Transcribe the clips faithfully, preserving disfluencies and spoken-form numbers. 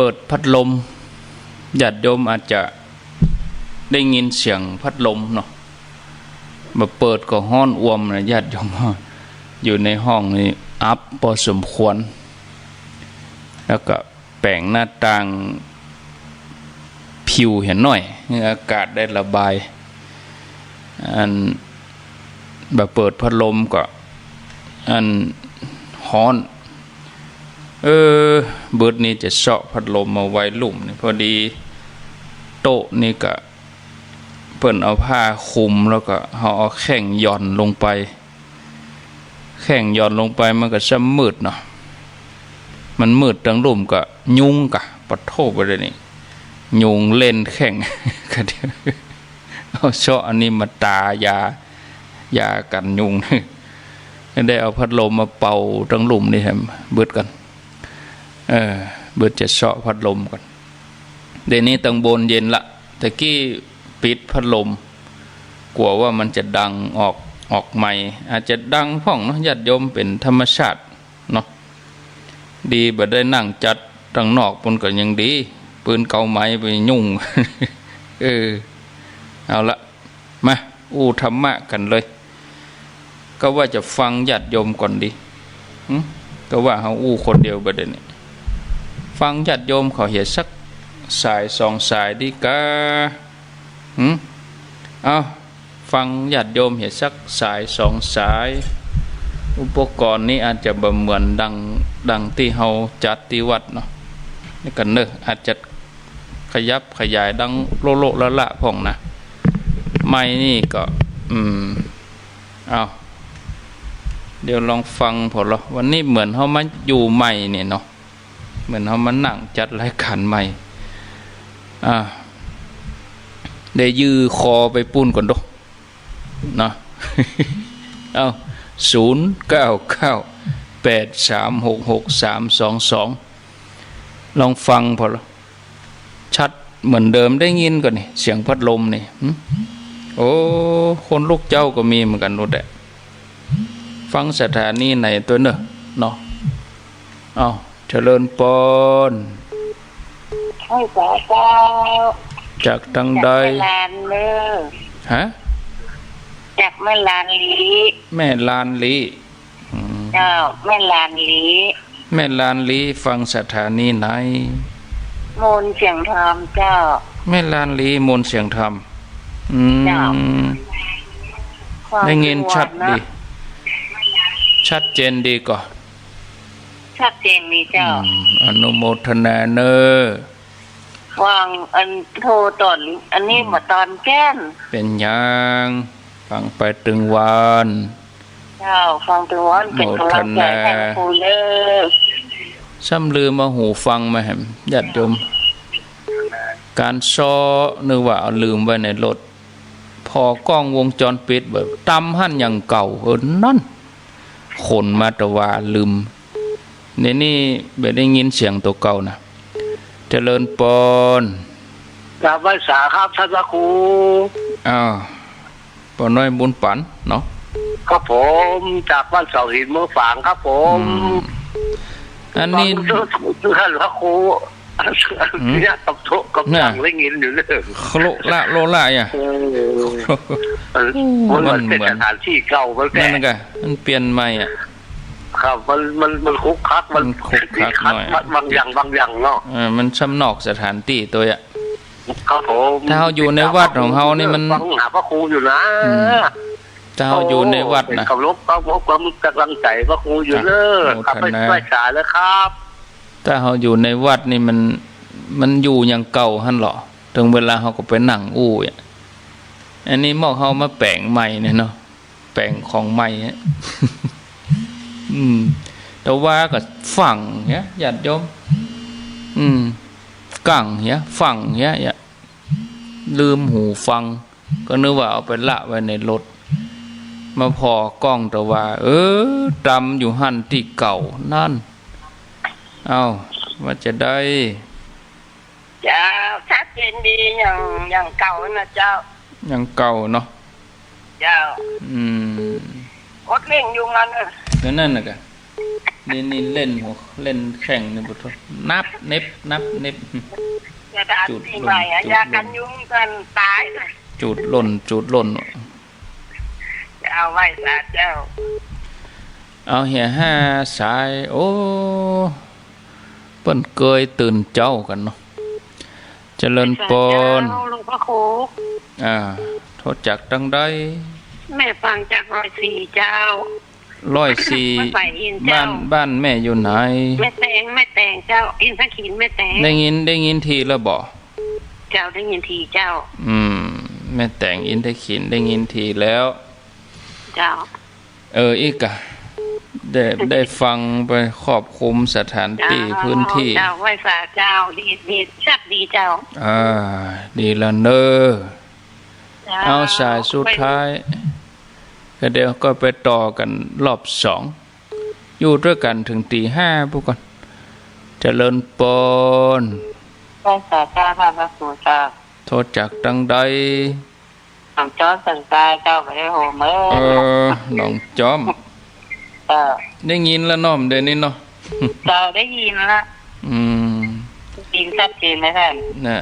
เปิดพัดลม ญาติโยมอาจจะได้ยินเสียงพัดลมเนาะ บ่เปิดก็ฮ้อนอ่วมนะ ญาติโยม อยู่ในห้องนี่อับพอสมควร แล้วก็แป๋งหน้าต่างผิวเหียหน่อย หื้ออากาศได้ระบาย อัน บ่เปิดพัดลมก็ อัน ฮ้อน เออ เบิดนี้จะเซาะพัดลมมาไว้ลุ่มนี่ พอดีโต๊ะนี่ก็ เปิ้นเอาผ้าคลุม แล้วก็เฮาเอาแข้งหย่อนลงไป แข้งหย่อนลงไปมันก็ซ้ำมืดเนาะ มันมืดตังลุ่มก็ยุงกะ ปะโท้ บ่าเดี่ยวนี้ ยุงเล่นแข้ง ก็เดี๋ยว เอาเซาะอันนี้มาตายา ยากันยุง ได้เอาพัดลมมาเป่าตังลุ่มนี่แหม เบิดก่อน เออ เบิดจะเซาะพัดลมก่อน เดี๋ยวนี้ตังบนเย็นละ ตะกี้ปิดพัดลม กลัวว่ามันจะดังออก ออกไมค์ อาจจะดังพ่องเนาะ ญาติโยม เป๋นธรรมชาติเนาะ ดีบ่ได้นั่งจัดตังนอกปู้นก็ยังดี ปืนเก๋าไมค์ไปยุ่ง เออ เอาละ มา อู้ธรรมะกั๋นเลย ก็ว่าจะฟังญาติโยมก่อนดี หึ ก็ว่าเฮาอู้คนเดียวบ่าเดี่ยวนี้ ฟังญาติโยมเขาเหียสักสายสองสายดีกา หึ เอา ฟังญาติโยมเหียสักสายสองสาย อุปกรณ์นี้อาจจะบ่เหมือนดัง ดังตี้เฮาจัดตี้วัดเนาะ นี่กั๋นเนาะ อาจจะ ขยับขยายดังโละๆละๆพ่องนะ ไมค์นี่ก็ อืม เอา เดี๋ยวลองฟังผ่อละ วันนี้เหมือนเฮามาอยู่ใหม่นี่เนาะ เหมือนเฮามานั่งจัดรายการใหม่ อ่า ได้ยื่อคอไปปู้นก่อนดู เนาะ เอา ศูนย์เก้าเก้า แปดสามหกหก สามสองสอง ลองฟังผ่อละ ชัดเหมือนเดิม ได้ยินก่อนี่ เสียงพัดลมนี่ หึ โอ้ คนลุกเจ้าก็มีเหมือนกั๋นโลดแหละ ฟังสถานีไหนตั๋วเนาะ เนาะ เอา เจริญปอน ไหว้สาเจ้า จากตังใด จากแม่ลานเน่อ ฮะ จากแม่ลานลี้ แม่ลานลี้ อืม เจ้า แม่ลานลี้ แม่ลานลี้ฟังสถานีไหน มนต์เสียงธรรมเจ้า แม่ลานลี้มนต์เสียงธรรม อืม เจ้า ได้ยินชัดดี ฟังทุกวันนะ ชัดเจนดีก่อ ชัดเจนดีเจ้า อืม อนุโมทนาเน่อ ฟังอันโทรต๋อนอันนี้ อืม บ่ต๋อนแจ้ง เป๋นหยัง ฟังไปตึงวัน เจ้า ฟังตึงวัน เป๋นก๋ำลังใจ๋หื้อครูเน่อ ซ้ำลืมเอาหูฟังมาแหม ญาติโยม ก๋านเซาะนึกว่าเอาลืมไว้ในรถ ผ่อกล้องวงจรปิดแบบต๋ำหั้นอย่างเก่า เออ นั่น ขนมาตะวาลืม เดี๋ยวนี้บ่ได้ยินเสียงตั๋วเก่านะ เจริญปอน กราบไหว้สาครับท่านพระครู อ้าว ป้อน้อยบุญปันเนาะ ครับผม จากบ้านเสาหินเมืองฝางครับผม อืม อันนี้ ท่านพระครู หืม เนี่ย กับโต๊ะกับตัง น่ะ ได้ยินอยู่เน่อ โคละละโละละอ่ะ เออ มันเหมือน มันเหมือนสถานตี้เก่ามันแปลก นั่นกะ มันเปลี่ยนใหม่อ่ะ ครับ มัน มัน มันคลุกคลัก มัน มันคลุกคลักหน่อย มันบางอย่าง บางอย่างเนาะ เออ มันซ้ำนอกสถานตี้ตวยอ่ะ ครับผม ถ้าเฮาอยู่ในวัดของเฮานี่มัน ฟังหาพระครูอยู่นะ อืม ถ้าเฮาอยู่ในวัดนะ โอ้ เป๋นเคารพ เคารพความกำลังใจ๋พระครูอยู่เน่อ อ่ะ ครับ โมทนา ไหว้สาแล้วครับ ถ้าเฮาอยู่ในวัดนี่มัน มันอยู่อย่างเก่าหั้นเลาะ เถิงเวลาเฮาก็ไปนั่งอู้อ่ะ อันนี้หมวกเฮามาแป๋งใหม่เนี่ยเนาะ แป๋งของใหม่ฮะ อืม แต่ว่าก็ฟังเนี่ย ญาติโยม อืม กั๋งเนี่ย ฟังเนี่ย เนี่ย ลืมหูฟัง ก็นึกว่าเอาไปละไว้ในรถ มาผ่อกล้องแต่ว่า เออ ต๋ำอยู่หั้นตี้เก่า นั่น เอ้า ว่าจะได้ เจ้า ชัดเจนดี อย่าง อย่างเก่านะเจ้า อย่างเก่าเนาะ เจ้า อืม อดเล่งอยู่มันน่ะ ก็นั่นน่ะกะ นี่ นี่เล่นหัว เล่นแข้งนี่บ่โทษ นับเน็บ นับเน็บ จะด่า จุด ตี ล่น ใหม่อะ จุด ยากัน ล่น ยุงกันต๋ายเลย จุดล่น จุดล่น จะเอาไหว้สาเจ้า เอาเหียห้าสาย โอ้ เปิ้นเกยตื่นเจ๊ากั๋นเนาะ เจริญปอน เจ้า หลวงพ่อครู อ่า โทรจากตังใด แม่ฟังจากร้อยสี่เจ้า ร้อยสี่ บ้านสายอินเจ้า บ้าน บ้านแม่อยู่ไหน แม่แตง แม่แตงเจ้า อินทขิล แม่แตง ได้ยิน ได้ยินทีแล้วบ่ เจ้า ได้ยินทีเจ้า อืม แม่แตง อินทขิล ได้ยินทีแล้ว เจ้า เออ อีกอะ ได้ ได้ฟังไปครอบคลุมสถานตี้ เจ้า พื้นตี้ เจ้า ไหว้สาเจ้า ดี ดี แซ่บดีเจ้า อ่า ดีละเน่อ เจ้า เอาสายสุดท้าย ก็เดี๋ยวก็ไปต่อกั๋นรอบสอง อยู่ตวยกั๋นเถิงตี๋ห้าปู้นก่อน เจริญปอน ไหว้สาเจ้า พระครูเจ้า โทรจากตังใด หนองจ๊อมสันทรายเจ้า บ่ได้โหมเอ้ย เออ หนองจ๊อม เจ้า ได้ยินแล้วเนาะ เดี๋ยวนี้เนาะ เจ้า ได้ยินละ อืม ได้ยินชัดเจนเลยท่าน น่ะ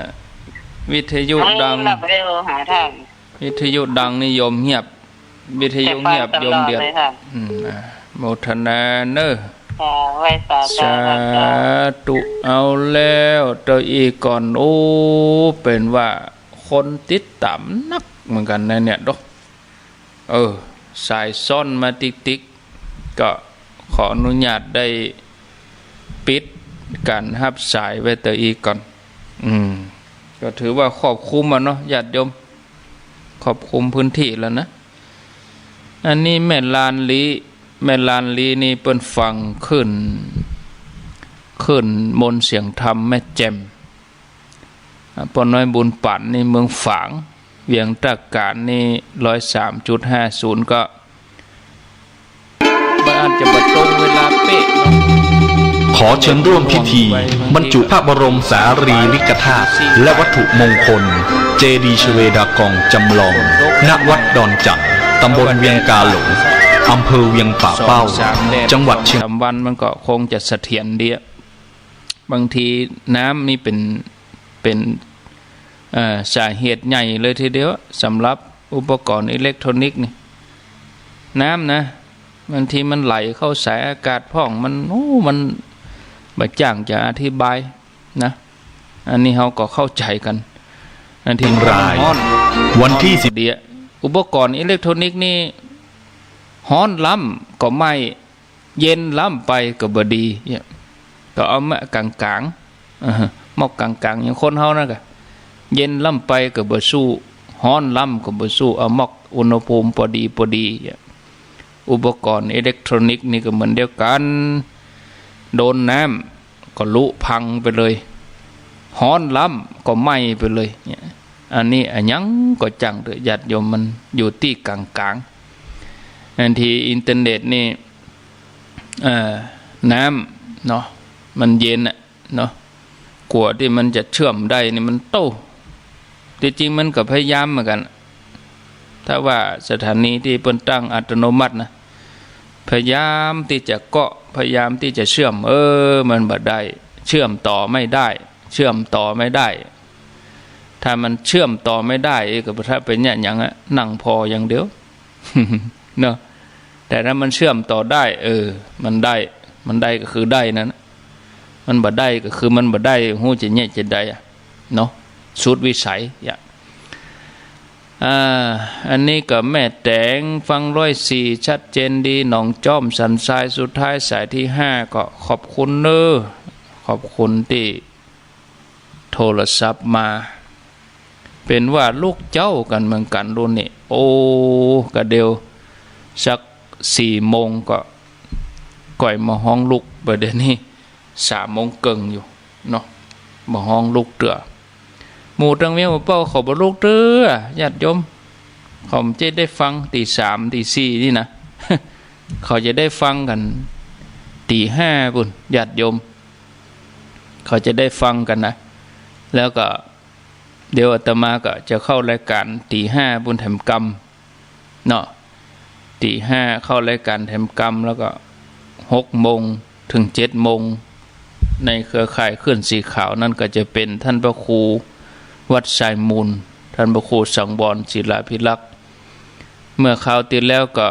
วิทยุดัง เออ บ่ได้โหหาท่าน วิทยุดังนี่โยมเงียบ วิทยุเงียบ แต่ฟังตลอด โยมเดือด เลยท่าน อืม อ่ะ โมทนาเน่อ เจ้า ไหว้สาเจ้า สาธุ เอาแล้วเต้าอี้ก่อน โอ้ เป๋นว่า คนติดต๋ามนักเหมือนกั๋นนะเนี่ยเนาะ เออ สายซ้อนมาติ๊กๆ ก็ขออนุญาตได้ปิดก๋านฮับสายไว้เต้าอี้ก่อน อืม ก็ถือว่าครอบคลุมอะเนาะ ญาติโยม ครอบคลุมพื้นตี้แล้วนะ อันนี้แม่ลานลี้ แม่ลานลี้นี่เปิ้นฟังคลื่น คลื่นมนต์เสียงธรรมแม่แจ่ม อ่า ป้อน้อยบุญปั๋นนี่เมืองฝาง เวียงต้ากาญนี่ ร้อยสามจุดห้าศูนย์ ก็ มันอาจจะบ่ตรงเวลาเป๊ะเนาะ ขอเชิญร่วมพิธีบรรจุพระบรมสารีริกธาตุและวัตถุมงคล เจดีย์ชเวดากองจำลอง ณ วัดดอนจันทน์ ตำบลเวียงกาหลง อำเภอเวียงป่าเป้า จังหวัดเชียง สามวันมันก็คงจะเสถียรดีอะ บางทีน้ำนี่เป๋น เป๋น เอ่อ สาเหตุใหญ่เลยทีเดียว สำหรับอุปกรณ์อิเล็กทรอนิกส์นี่ น้ำนะ บางทีมันไหลเข้าสายอากาศพ่อง มัน โอ้ มันบ่จ้างจะอธิบายนะ อันนี้เฮาก็เข้าใจ๋กั๋น อันตี้ เชียงราย ฮ้อน วันตี้ สิบ เดีย อุปกรณ์อิเล็กทรอนิกส์นี่ ฮ้อนล้ำก็ไหม้ เย็นล้ำไปก็บ่ดีเนี่ย ก็เอามอกก๋างๆ เออ มอกก๋างๆ อย่างคนเฮานั่นกะ เย็นล้ำไปก็บ่สู้ ฮ้อนล้ำก็บ่สู้ เอามอกอุณหภูมิปอดีปอดีเนี่ย อุปกรณ์อิเล็กทรอนิกส์นี่ก็เหมือนเดียวกั๋น โดนน้ำก็ลุพังไปเลย ฮ้อนล้ำก็ไหม้ไปเลยเนี่ย อันนี้อะหยังก็จ้างเต๊อะ ญาติโยม มันอยู่ตี้ก๋างๆ อันตี้อินเทอร์เน็ตนี่ เอ่อ น้ำเนาะ มันเย็นอะเนาะ กว่าตี้มันจะเชื่อมได้นี่มันโต้ ตี้จริงมันก็พยายามเหมือนกั๋น ถ้าว่าสถานีตี้เปิ้นตั้งอัตโนมัตินะ พยายามตี้จะเกาะ พยายามตี้จะเชื่อม เออ มันบ่ได้ เชื่อมต่อไม่ได้ เชื่อมต่อไม่ได้ ถ้ามันเชื่อมต่อไม่ได้ เอ้ย ก็บ่ถ้าเป๋นอะหยังอะ นั่งผ่ออย่างเดียว เนาะ แต่ถ้ามันเชื่อมต่อได้ เออ มันได้ มันได้ก็คือได้นั้น มันบ่ได้ก็คือมันบ่ได้ ฮู้จะแยะจะใดอะ เนาะ สุดวิสัยอะ อ่า อันนี้ก็แม่แต๋ง ฟังร้อยสี่ ชัดเจนดี หนองจ๊อมสันทราย สุดท้ายสายตี้ห้า ก็ขอบคุณเน้อ ขอบคุณตี้โทรศัพท์มา เป๋นว่าลุกเจ๊ากั๋นเหมือนกั๋นลูกนี่ โอ้ กะเดียวสักสี่โมงก็ก่อยมาฮ้องลุก บ่าเดี๋ยวนี้ สามโมงเกิ่งอยู่เนาะ บ่ฮ้องลุกเตื้อ หมู่ตังเวียงป่าเป้าเขาบ่ลุกเตื้อ ญาติโยม เขาจะได้ฟังตี๋สามตี๋สี่นี่นะ เขาจะได้ฟังกั๋นตี๋ห้าปู้น ญาติโยม เขาจะได้ฟังกั๋นนะ แล้วก็เดี๋ยวอาตมาก็จะเข้ารายก๋านตี๋ห้าปู้นแถมกำ เนาะ ตี๋ห้าเข้ารายก๋านแถมกำ แล้วก็หกโมง เถิงเจ็ดโมง ในเครือข่ายคลื่นสีขาวนั้นก็จะเป๋นต้านพระครูวัดทรายมูล ต้านพระครูสังวรศิลาภิรักษ์ เมื่อคราวตี้แล้วก็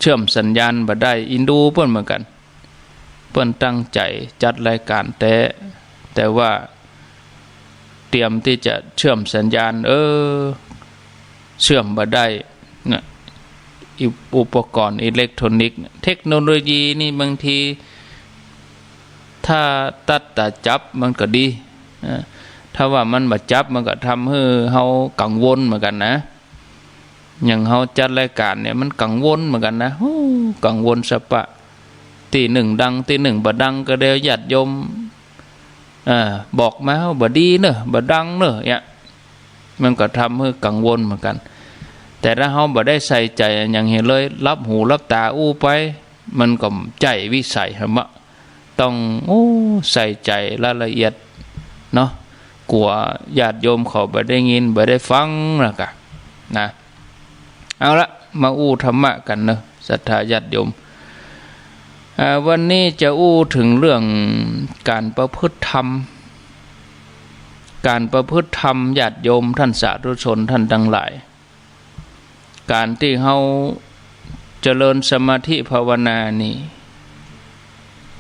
เชื่อมสัญญาณบ่ได้ อินดูเปิ้นเหมือนกั๋น เปิ้นตั้งใจ๋จัดรายก๋านแต๊ แต่ว่าเตรียมตี้จะเชื่อมสัญญาณ เออ เชื่อมบ่ได้ เนี่ย อุปกรณ์อิเล็กทรอนิกส์เนี่ย เทคโนโลยีนี่บางที ถ้าตั๊ดต๋าจับมันก็ดี นะ ถ้าว่ามันบ่จับมันก็ทำหื้อเฮากังวลเหมือนกั๋นนะ อย่างเฮาจัดรายก๋านเนี่ยมันกังวลเหมือนกั๋นนะ โอ้ กังวลสะปะ ตี้นึ่งดัง ตี้นึ่งบ่ดัง ก็เดี๋ยวญาติโยม อ่า บอกมา บ่ดีเน่อ บ่ดังเน่อ เนี่ย มันก็ทำหื้อกังวลเหมือนกั๋น แต่ถ้าเฮาบ่ได้ใส่ใจ๋อะหยังเหียเลย หลับหูหลับต๋าอู้ไป มันก็ใจ้วิสัยหั้นบ่ ต้อง โอ้ ใส่ใจ๋รายละเอียดเนาะ กั๋วญาติโยมเขาบ่ได้ยิน บ่ได้ฟังนะกะ นะ เอาละ มาอู้ธรรมะกั๋นเนาะ ศรัทธาญาติโยม อ่า วันนี้จะอู้เถิงเรื่องก๋านประพฤติธรรม ก๋านประพฤติธรรม ญาติโยมต้านสาธุชนต้านตังหลาย ก๋านตี้เฮาเจริญสมาธิภาวนานี่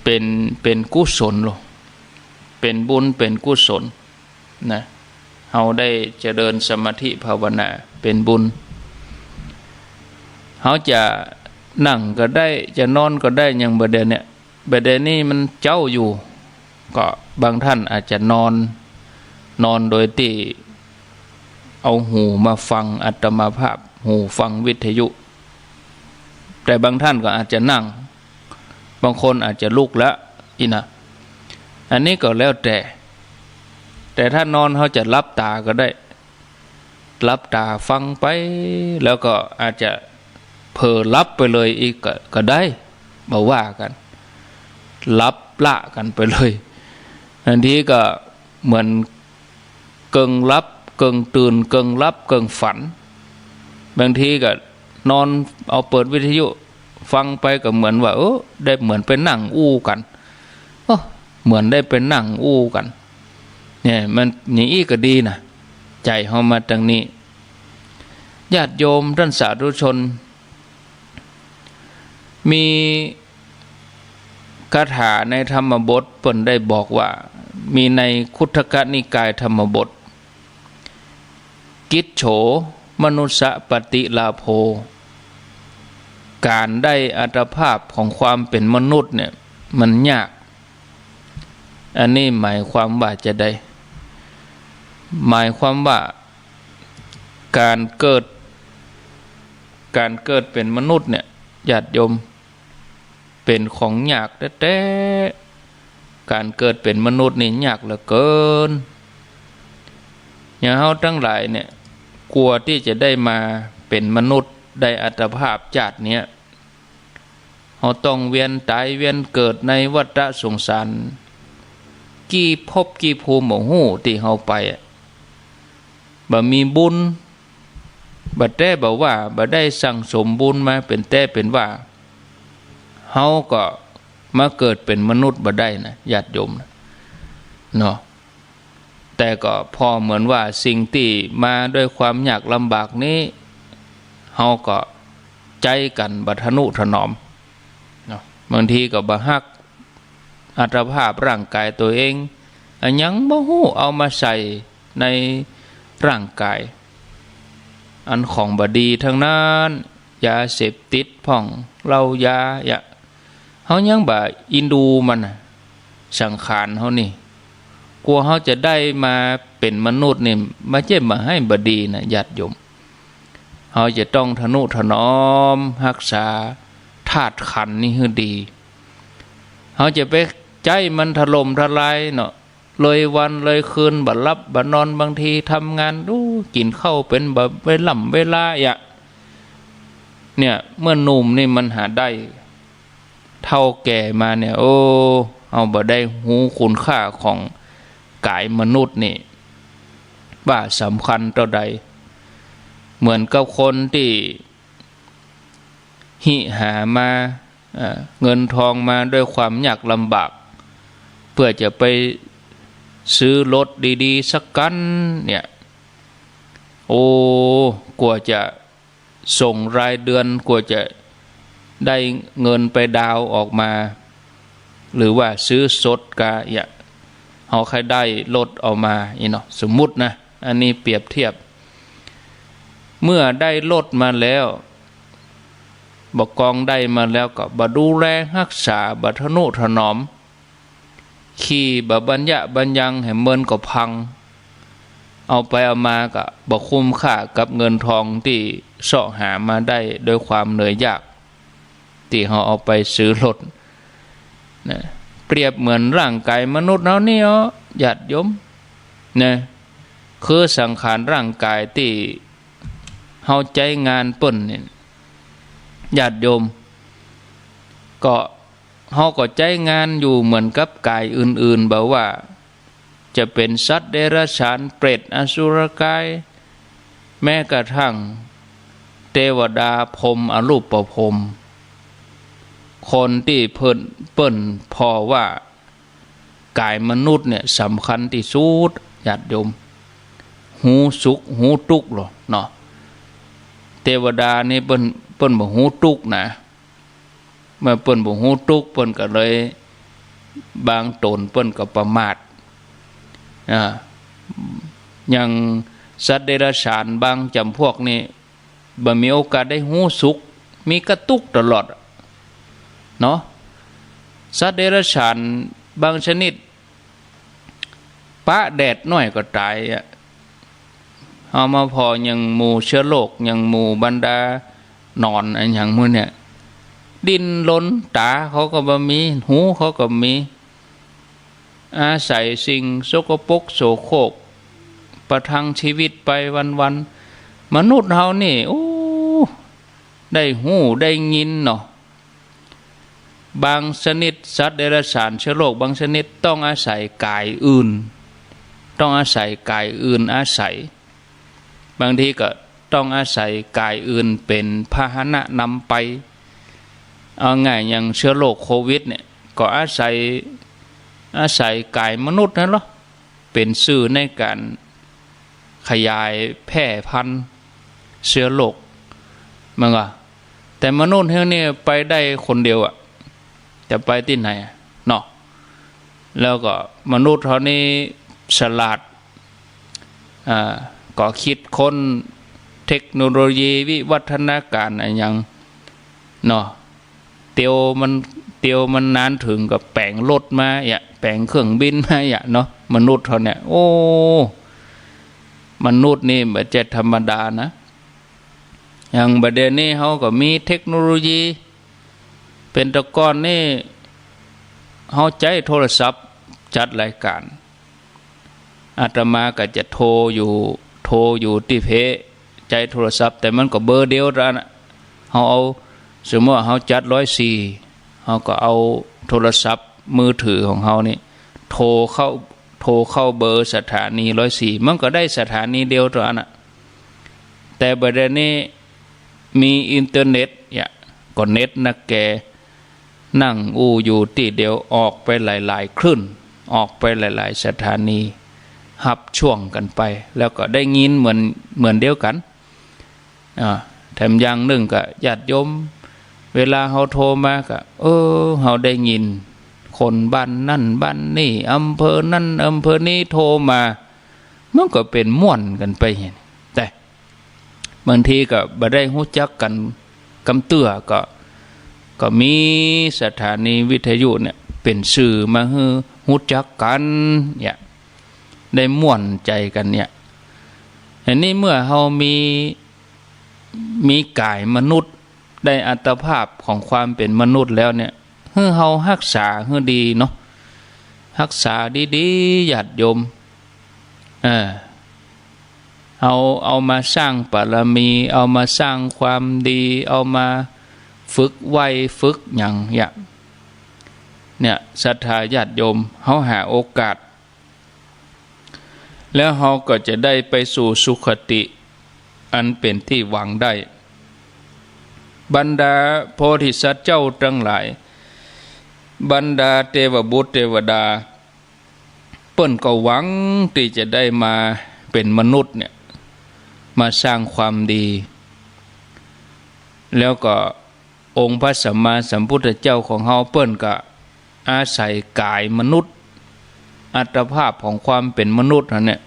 เป๋น เป๋นกุศลโล เป๋นบุญ เป๋นกุศล นะ เฮาได้เจริญสมาธิภาวนา เป๋นบุญ เฮาจะนั่งก็ได้ จะนอนก็ได้ อย่างบ่าเดี่ยวเนี่ย บ่าเดี่ยวนี้มันเจ๊าอยู่ ก็บางต้านอาจจะนอน นอนโดยตี้เอาหูมาฟังอาตมาภาพ หูฟังวิทยุ แต่บางต้านก็อาจจะนั่ง บางคนอาจจะลุกละ อี้นะ อันนี้ก็แล้วแต่ แต่ถ้านอนเฮาจะหลับต๋าก็ได้ หลับต๋าฟังไป แล้วก็อาจจะเผลอหลับไปเลยอีกก็ ก็ได้ บ่ว่ากั๋น หลับละกั๋นไปเลย บางทีก็เหมือนเกิ่งหลับเกิ่งตื่น เกิ่งหลับเกิ่งฝัน บางทีก็นอนเอาเปิดวิทยุฟังไปก็เหมือนว่า เออ ได้เหมือนไปนั่งอู้กั๋น โอ้ เหมือนได้ไปนั่งอู้กั๋น เนี่ย มันอย่างอี้ก็ดีนะ ใจ๋เฮามาตางนี้ ญาติโยมต้านสาธุชน มีคาถาในธรรมบทเปิ้นได้บอกว่า มีในคุตทกนิกายธรรมบท กิจโฉมนุสสปฏิลาโภ ก๋านได้อัตภาพของความเป๋นมนุษย์เนี่ย มันยาก อันนี้หมายความว่าจาใด หมายความว่าก๋านเกิด ก๋านเกิดเป๋นมนุษย์เนี่ย ญาติโยม เป๋นของยากแต๊ๆ ก๋านเกิดเป๋นมนุษย์นี่ยากเหลือเกิน อย่างเฮาตังหลายเนี่ย กั๋วตี้จะได้มาเป๋นมนุษย์ ได้อัตภาพจาติเนี่ย เฮาต้องเวียนต๋ายเวียนเกิดในวัฏฏะสงสาร กี่ภพกี่ภูมิบ่ฮู้ตี้เฮาไปอะ บ่มีบุญ บ่แต๊บ่ว่า บ่ได้สั่งสมบุญมาเป๋นแต๊เป๋นว่า เฮาก็มาเกิดเป๋นมนุษย์บ่ได้นะ ญาติโยมนะ เนาะ แต่ก็ผ่อเหมือนว่าสิ่งตี้มาด้วยความยากลำบากนี้ เฮาก็ใจ๊กั๋นบ่ทะนุถนอม เนาะ บางทีก็บ่ฮักอัตภาพร่างก๋ายตั๋วเอง อะหยังบ่ฮู้เอามาใส่ในร่างก๋าย อันของบ่ดีตังนั้น ยาเสพติดพ่อง เหล้ายา ยะ เฮายังบ่อินดูมันน่ะ สังขารเฮานี่ กั๋วเฮาจะได้มาเป๋นมนุษย์นี่ บ่ใจ้บ่หื้อบ่ดีนะ ญาติโยม เฮาจะต้องทะนุถนอมฮักษาธาตุขันธ์นี่หื้อดี เฮาจะไปใจ๊มันถล่มทลายเนาะ เลยวันเลยคืน บ่หลับบ่นอน บางทีทำงาน อู้ กิ๋นข้าวเป๋นบ่เวล่ำเวลาอะ เนี่ย เมื่อหนุ่มนี่มันหาได้ เฒ่าแก่มาเนี่ย โอ้ เฮาบ่ได้ฮู้คุณค่าของก๋ายมนุษย์นี่ ว่าสำคัญเต้าใด เหมือนกับคนตี้ หิหามา อ่า เงินทองมาด้วยความยากลำบาก เพื่อจะไปซื้อรถดีๆ สักคันเนี่ย โอ้ กว่าจะส่งรายเดือน กว่าจะได้เงินไปดาวน์ออกมา หรือว่าซื้อสดกาเนี่ย เฮาใค่ได้รถออกมานี่เนาะ สมมุตินะ อันนี้เปรียบเทียบ เมื่อได้รถมาแล้ว บ่ากองได้มาแล้วก็บ่ดูแลฮักษา บ่ทะนุถนอม ขี่บ่บรรยะบรรยัง แหมมันก็พัง เอาไปเอามาก็บ่คุ้มค่ากับเงินทองตี้เซาะหามาได้ด้วยความเหนื่อยยาก ตี้เฮาเอาไปซื้อรถนะ เปรียบเหมือนร่างกายมนุษย์เฮานี่อ้อ ญาติโยม นะ คือสังขารร่างกายตี้เฮาใจ๊งานเปิ้นนี่ ญาติโยม ก็ เฮาก็ใจ๊งานอยู่เหมือนกับกายอื่นๆ บ่ว่าจะเป๋นสัตว์เดรัจฉาน เปรต อสุรกาย แม้กระทั่งเตวดา พรหม อรูปพรหม คนตี้เปิ้น เปิ้นผ่อว่ากายมนุษย์เนี่ยสำคัญตี้สุด ญาติโยม ฮู้สุขฮู้ตุ๊กลอเนาะ เตวดานี่เปิ้น เปิ้นบ่ฮู้ตุ๊กนะ เมื่อเปิ้นบ่ฮู้ตุ๊ก เปิ้นก็เลย บางต๋นเปิ้นก็ประมาท อ่า อย่างสัตว์เดรัจฉานบางจ๋ำพวกนี่ บ่มีโอกาสได้ฮู้สุข มีก้าตุ๊กตลอดเนาะ สัตว์เดรัจฉานบางชนิด ปะแดดหน้อยก็ต๋ายอะ เฮามาผ่ออย่างหมู่เชื้อโรค อย่างหมู่บรรดาหนอนอะหยังหมู่เนี่ย ดิ้นรน ต๋าเขาก็บ่มี หูเขาก็บ่มี อาศัยสิ่งสกปรกโสโครก ประทังชีวิตไปวันๆ มนุษย์เฮานี่ โอ้ ได้ฮู้ได้ยินเนาะ บางชนิดสัตว์เดรัจฉานเชื้อโรคบางชนิดต้องอาศัยกายอื่น ต้องอาศัยกายอื่นอาศัย บางทีก็ต้องอาศัยกายอื่นเป๋นพาหนะนำไป เอาง่ายอย่างเชื้อโรคโควิดเนี่ย ก็อาศัย อาศัยกายมนุษย์นั่นลอ เป๋นสื่อในก๋านขยายแพร่พันธุ์เชื้อโรค แม่นก่อ แต่มนุษย์เฮานี่ไปได้คนเดียวอะ จะไปตี้ไหนอะเนาะ แล้วก็มนุษย์เฮานี่ฉลาด อ่า ก็คิดค้นเทคโนโลยีวิวัฒนาการอะหยังเนาะ เตียวมัน เตียวมันนานเถิงก็แป๋งรถมาอะ แป๋งเครื่องบินมาอะเนาะ มนุษย์เฮาเนี่ย โอ้ มนุษย์นี่บ่ใจ้ธรรมดานะ อย่างบ่าเดี่ยวนี้เฮาก็มีเทคโนโลยี เป๋นแต่ก่อนนี่ เฮาใจ๊โทรศัพท์จัดรายก๋าน อาตมาก็จะโทรอยู่ โทรอยู่ตี้เพ ใจ๊โทรศัพท์ แต่มันก็เบอร์เดียวเต้าอั้นอะ เฮาเอา สมมุติว่าเฮาจัดร้อยสี่ เฮาก็เอาโทรศัพท์มือถือของเฮานี่ โทรเข้า โทรเข้าเบอร์สถานีร้อยสี่ มันก็ได้สถานีเดียวเต้าอั้นอะ แต่บ่าเดี่ยวนี้มีอินเทอร์เน็ตเนี่ย ก็เน็ตนักแก นั่งอู้อยู่ตี้เดียว ออกไปหลายๆ คลื่น ออกไปหลายๆ สถานี ฮับช่วงกั๋นไป แล้วก็ได้ยินเหมือน เหมือนเดียวกั๋น อ่า แถมอย่างนึ่งก็ญาติโยม เวลาเฮาโทรมาก็ เออ เฮาได้ยิน คนบ้านนั่นบ้านนี่ อำเภอนั่นอำเภอนี้โทรมา มันก็เป๋นม่วนกั๋นไป แต่ บางทีก็บ่ได้ฮู้จักกั๋นกำเตื้อ ก็ ก็มีสถานีวิทยุเนี่ยเป๋นสื่อมาหื้อฮู้จักกั๋นเนี่ย ได้ม่วนใจ๋กั๋นเนี่ย อันนี้เมื่อเฮามี มีก๋ายมนุษย์ ได้อัตภาพของความเป๋นมนุษย์แล้วเนี่ย หื้อเฮาฮักษาหื้อดีเนาะ ฮักษาดีๆ ญาติโยม เออ เอา เอามาสร้างบารมี เอามาสร้างความดี เอามาฝึกไหว้ฝึกหยังเนี่ย เนี่ย ศรัทธาญาติโยม เฮาหาโอกาส แล้วเฮาก็จะได้ไปสู่สุคติ อันเป๋นตี้หวังได้ บรรดาโพธิสัตว์เจ้าตังหลาย บรรดาเตวบุตรเตวดา เปิ้นก็หวังตี้จะได้มาเป๋นมนุษย์เนี่ย มาสร้างความดี แล้วก็องค์พระสัมมาสัมพุทธเจ้าของเฮาเปิ้นก็อาศัยก๋ายมนุษย์ อัตภาพของความเป๋นมนุษย์หั้นเนี่ย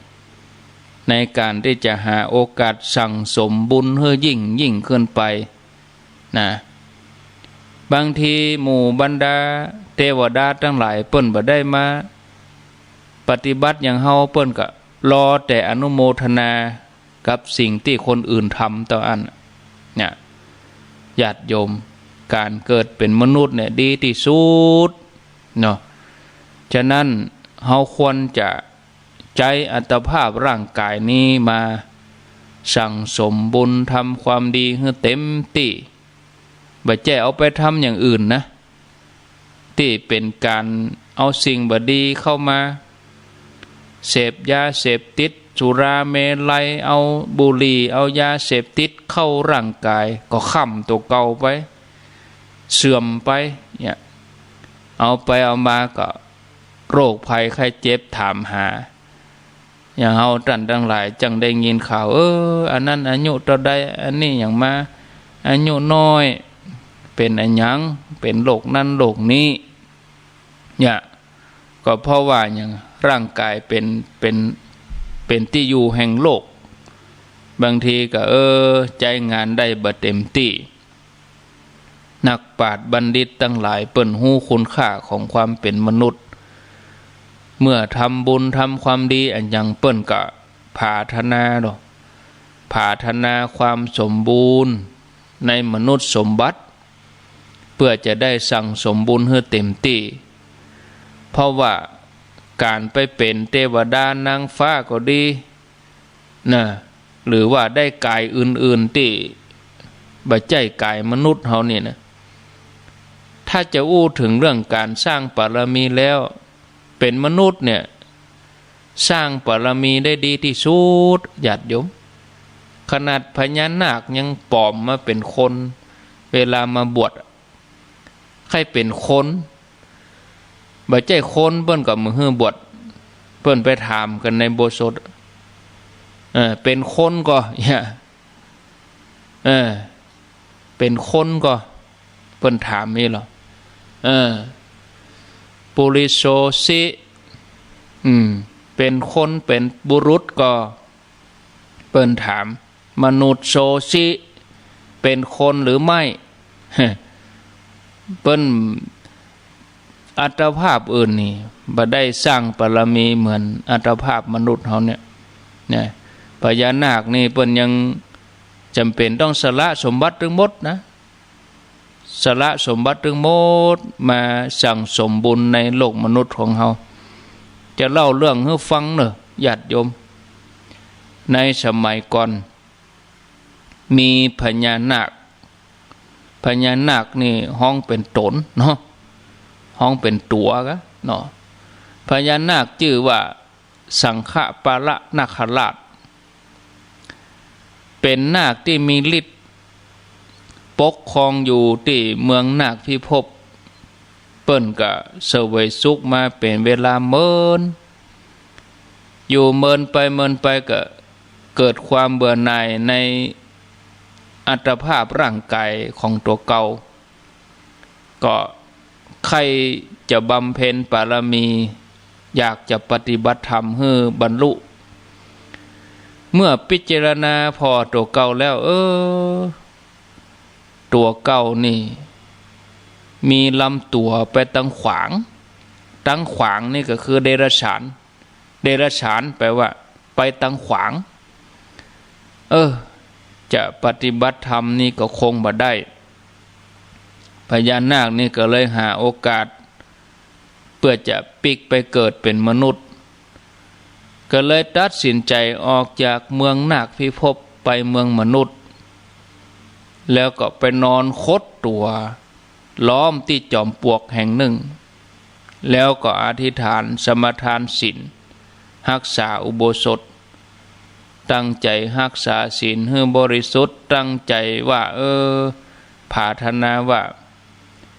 ในก๋านตี้จะหาโอกาสสั่งสมบุญหื้อยิ่งยิ่งขึ้นไป นะ บางทีหมู่บรรดาเตวดาตังหลายเปิ้นบ่ได้มาปฏิบัติหยังเฮา เปิ้นก็รอแต่อนุโมทนากับสิ่งตี้คนอื่นทำเต้าอั้น เนี่ย ญาติโยม ก๋านเกิดเป๋นมนุษย์เนี่ยดีตี้สุดเนาะ ฉะนั้นเฮาควรจะ ใจ๊อัตภาพร่างก๋ายนี้มาสั่งสมบุญทำความดีหื้อเต๋มตี้ บ่ใจ้เอาไปทำอย่างอื่นนะ ตี้เป๋นก๋านเอาสิ่งบ่ดีเข้ามา เสพยาเสพติด สุราเมรัย เอาบุหรี่ เอายาเสพติดเข้าร่างก๋าย ก็ค่ำตั๋วเก่าไป เสื่อมไป เนี่ย เอาไปเอามาก็ โรคภัยไข้เจ็บถามหา อย่างเฮาต้านตังหลายจั่งได้ยินข่าว เออ อันนั้นอายุเต้าใด อันนี้หยังมา อายุน้อย เป๋นอะหยัง เป๋นโรคนั้นโรคนี้ เนี่ย ก็เพราะว่าหยัง ร่างก๋ายเป๋น เป๋น เป๋นตี้อยู่แห่งโรค บางทีก็ เออ ใจ๊งานได้บ่เต๋มตี้ นักปราชญ์บัณฑิตตังหลายเปิ้นฮู้คุณค่าของความเป๋นมนุษย์ เมื่อทำบุญทำความดีอะหยังเปิ้นก็ผาถนาเนาะ ผาถนาความสมบูรณ์ในมนุษย์สมบัติ เปื้อจะได้สั่งสมบุญหื้อเต๋มตี้ เพราะว่าก๋านไปเป๋นเตวดานางฟ้าก็ดี นะ หรือว่าได้ก๋ายอื่นๆ ตี้บ่ใจ้ก๋ายมนุษย์เฮานี่นะ ถ้าจะอู้เถิงเรื่องก๋านสร้างบารมีแล้ว เป๋นมนุษย์เนี่ย สร้างบารมีได้ดีตี้สุด ญาติโยม ขนาดพญานาคยังป๋อมมาเป๋นคน เวลามาบวช ใค่เป๋นคน บ่ใจ้คนเปิ้นก็บ่หื้อบวช เปิ้นไปถามกั๋นในอุโบสถ เออ เป๋นคนก็ เนี่ย เออ เป๋นคนก็ เปิ้นถามนี่เหรอ เออ ปุริโสสิ อืม เป๋นคน เป๋นบุรุษก็ เปิ้นถาม มนุสโสสิ เป๋นคนหรือไม่ เปิ้นอัตภาพอื่นนี่ บ่ได้สร้างบารมีเหมือนอัตภาพมนุษย์เฮาเนี่ย เนี่ย พญานาคนี่เปิ้นยังจ๋ำเป๋นต้องสละสมบัติตึงหมดนะ สละสมบัติตึงหมดมาสั่งสมบุญในโลกมนุษย์ของเฮา จะเล่าเรื่องหื้อฟังเน่อ ญาติโยม ในสมัยก่อน มีพญานาค พญานาคนี่ฮ้องเป๋นต๋นเนาะ ฮ้องเป๋นตั๋วกะเนาะ พญานาคจื้อว่า สังฆปาละนาคราช เป๋นนาคตี้มีฤทธิ์ ปกครองอยู่ตี้เมืองนาคพิภพ เปิ้นก็เสวยสุขมาเป๋นเวลาเมิน อยู่เมินไปเมินไปก็เกิดความเบื่อหน่ายในอัตภาพร่างก๋ายของตั๋วเก่า ก็ใค่จะบำเพ็ญบารมี อยากจะปฏิบัติธรรมหื้อบรรลุ เมื่อพิจารณาผ่อตั๋วเก่าแล้ว เออ ตั๋วเก่านี่ มีลำตั๋วไปตังขวาง ตังขวางนี่ก็คือเดรัจฉาน เดรัจฉานแปลว่าไปตังขวาง เออ จะปฏิบัติธรรมนี่ก็คงบ่ได้ พญานาคนี่ก็เลยหาโอกาส เปื้อจะปิ๊กไปเกิดเป๋นมนุษย์ ก็เลยตัดสินใจ๋ออกจากเมืองนาคพิภพไปเมืองมนุษย์ แล้วก็ไปนอนขดตั๋ว ล้อมตี้จอมปลวกแห่งนึ่ง แล้วก็อธิษฐานสมาทานศีล ฮักษาอุโบสถ ตั้งใจ๋ฮักษาศีลหื้อบริสุทธิ์ ตั้งใจ๋ว่า เออ ผาถนาว่า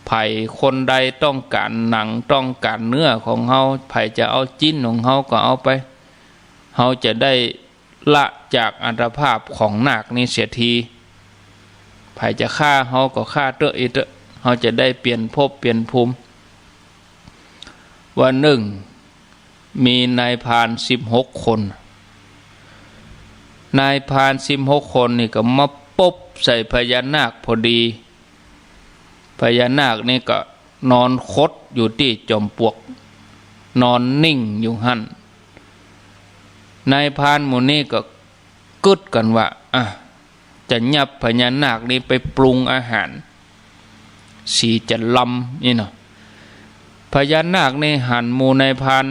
ใผคนใดต้องก๋านหนัง ต้องก๋านเนื้อของเฮา ใผจะเอาจิ๊นของเฮาก็เอาไป เฮาจะได้ละจากอัตภาพของนาคนี้เสียที ใผจะฆ่าเฮาก็ฆ่าเต๊อะ อิเต๊อะ เฮาจะได้เปลี่ยนภพเปลี่ยนภูมิ วันนึ่ง มีนายพรานสิบหกคน นายพรานสิบหกคนนี่ก็มาปบใส่พญานาคพอดี พญานาคนี่ก็นอนขดอยู่ตี้จอมปลวก นอนนิ่งอยู่หั้น นายพรานหมู่นี้ก็กึ๊ดกั๋นว่า อ่ะ จะยับพญานาคนี้ไปปรุงอาหาร สีจะลำนี่เนาะ พญานาคนี่หันหมู่นายพราน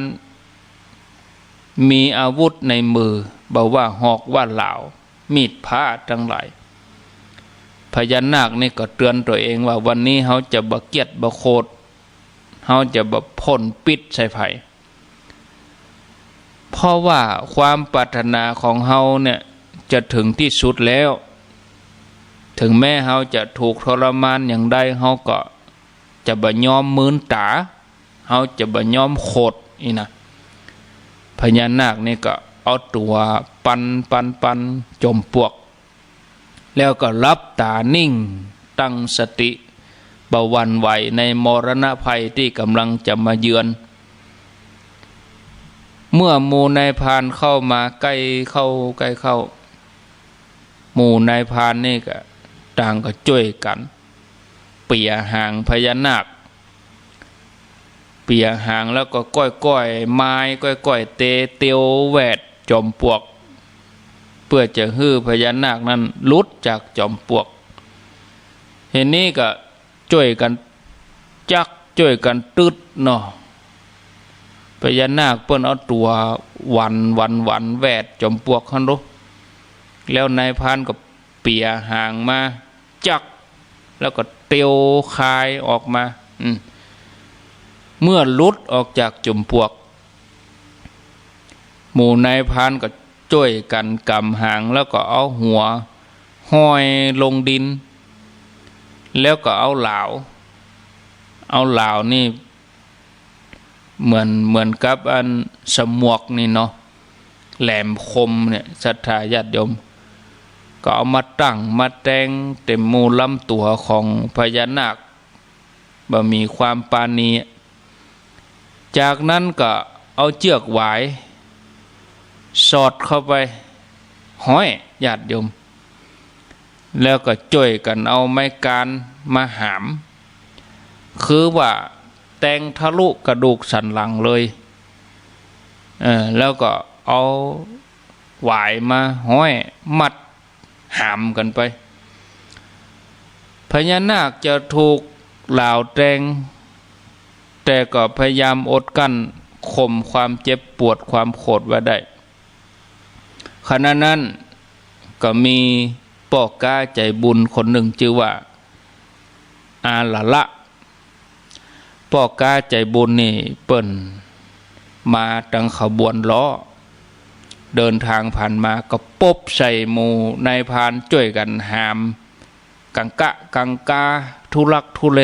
มีอาวุธในมือ บ่ว่าหอกว่าหลาว มีดพร้าตังหลาย พญานาคนี่ก็เตือนตั๋วเองว่า วันนี้เฮาจะบ่เคียดบ่โขด เฮาจะบ่พ่นพิษใส่ใผ เพราะว่าความปรารถนาของเฮาเนี่ยจะถึงตี้สุดแล้ว ถึงแม้เฮาจะถูกทรมานอย่างใด เฮาก็จะบ่ยอมมืนต๋า เฮาจะบ่ยอมโขด อี้นะ พญานาคนี่ก็เอาตั๋วปันปันปันจอมปลวก แล้วก็หลับต๋านิ่ง ตั้งสติ บ่หวั่นไหวในมรณะภัยตี้ก่ำลังจะมาเยือน เมื่อหมู่นายพรานเข้ามาใก้เข้า ใก้เข้า หมู่นายพรานนี่ก็ต่างก็จ้วยกั๋น เปียหางพญานาค เปียหางแล้วก็ก้อยๆ ไม้ ก้อยๆ เต เตียวแหวดจอมปลวก เปื้อจะหื้อพญานาคนั้นหลุดจากจอมปลวก เห็นนี้ก็จ้วยกั๋นจัก จ้วยกั๋นตึ๊ดเนาะ พญานาคเปิ้นเอาตั๋วหวันหวันหวันแหวดจอมปลวกหั้นโล แล้วนายพรานก็เปียหางมาจัก แล้วก็เตียวคายออกมา อืม เมื่อหลุดออกจากจอมปลวก หมู่นายพรานก็จ้วยกั๋นก๋ำหาง แล้วก็เอาหัวห้อยลงดิน แล้วก็เอาหลาว เอาหลาวนี่ เหมือน เหมือนกับอันสมวกนี่เนาะ แหลมคมเนี่ย ศรัทธาญาติโยม ก็เอามาตั้งมาแตงเต็มหมู่ลำตั๋วของพญานาค บ่มีความปราณี จากนั้นก็เอาเจื้อกหวายสอดเข้าไปห้อย ญาติโยม แล้วก็จ้วยกั๋นเอาไม้ก๊านมาหาม คือว่าแตงทะลุกระดูกสันหลังเลย เออ แล้วก็เอาหวายมาห้อยมัดหามกั๋นไป พญานาคจะถูกหลาวแตง แต่ก็พยายามอดกลั้นข่มความเจ็บปวดความโขดไว้ได้ ขณะนั้นก็มีป้อก๊าใจ๋บุญคนนึ่งจื้อว่า อาหละละ ป้อก๊าใจ๋บุญนี่เปิ้นมาตังขบวนล้อ เดินทางผ่านมาก็ปบใส่หมู่นายพรานจ้วยกั๋นหาม กังกะกังกา ทุลักทุเล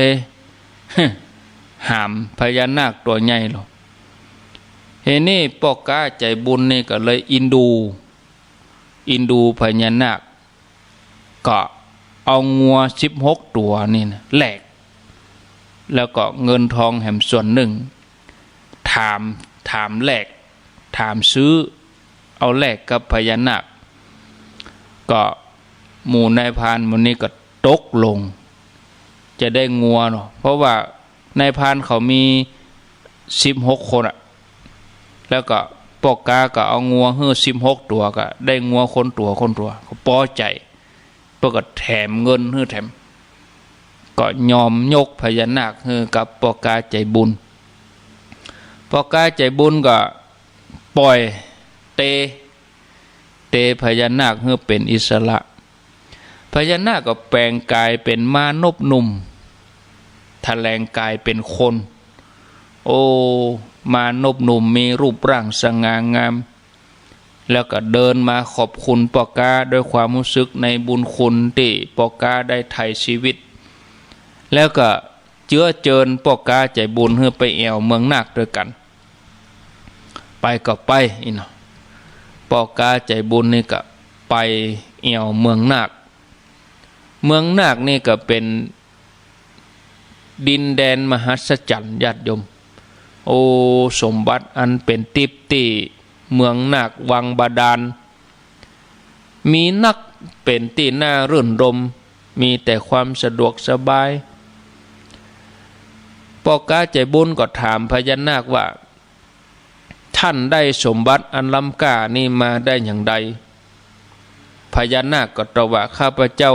หามพญานาคตั๋วใหญ่โล เฮนี่ป้อก๊าใจ๋บุญนี่ก็เลยอินดู อินดูพญานาค ก็เอางัวสิบหกตั๋วนี่นะแลก แล้วก็เงินทองแหมส่วนนึ่ง ถาม ถามแลก ถามซื้อ เอาแลกกับพญานาค ก็หมู่นายพรานหมู่นี้ก็ตกลง จะได้งัวเนาะ เพราะว่านายพรานเขามีสิบหกคนอะ แล้วก็ป้อก๊าก็เอางัวหื้อสิบหกตั๋ว ก็ได้งัวคนตั๋วคนตั๋ว ก็ปอใจ๋ เปิ้นก็แถมเงินหื้อแถม ก็ยอมยกพญานาคหื้อกับป้อก๊าใจ๋บุญ ป้อก๊าใจ๋บุญก็ป่อย เต เตพญานาคหื้อเป๋นอิสระ พญานาคก็แป๋งก๋ายเป๋นมานพหนุ่ม แถลงก๋ายเป๋นคน โอ้ มานพหนุ่มมีรูปร่างสง่างาม แล้วก็เดินมาขอบคุณป้อก๊าด้วยความฮู้สึกในบุญคุณตี้ป้อก๊าได้ไถ่ชีวิต แล้วก็เจื้อเจิญป้อก๊าใจ๋บุญหื้อไปแอ่วเมืองนาคตวยกั๋น ไปก็ไปอี้เนาะ ป้อก๊าใจ๋บุญนี่ก็ไปแอ่วเมืองนาค เมืองนาคนี่ก็เป๋นดินแดนมหัศจรรย์ญาติโยม โอ้ สมบัติอันเป๋นติ๊บตี้เมืองนาควังบาดาล มีนัก เป๋นตี้น่ารื่นรมย์ มีแต่ความสะดวกสบาย ป้อก๊าใจ๋บุญก็ถามพญานาคว่า ต้านได้สมบัติอันล้ำก้านี้มาได้อย่างใด พญานาคก็ตอบว่า ข้าพเจ้า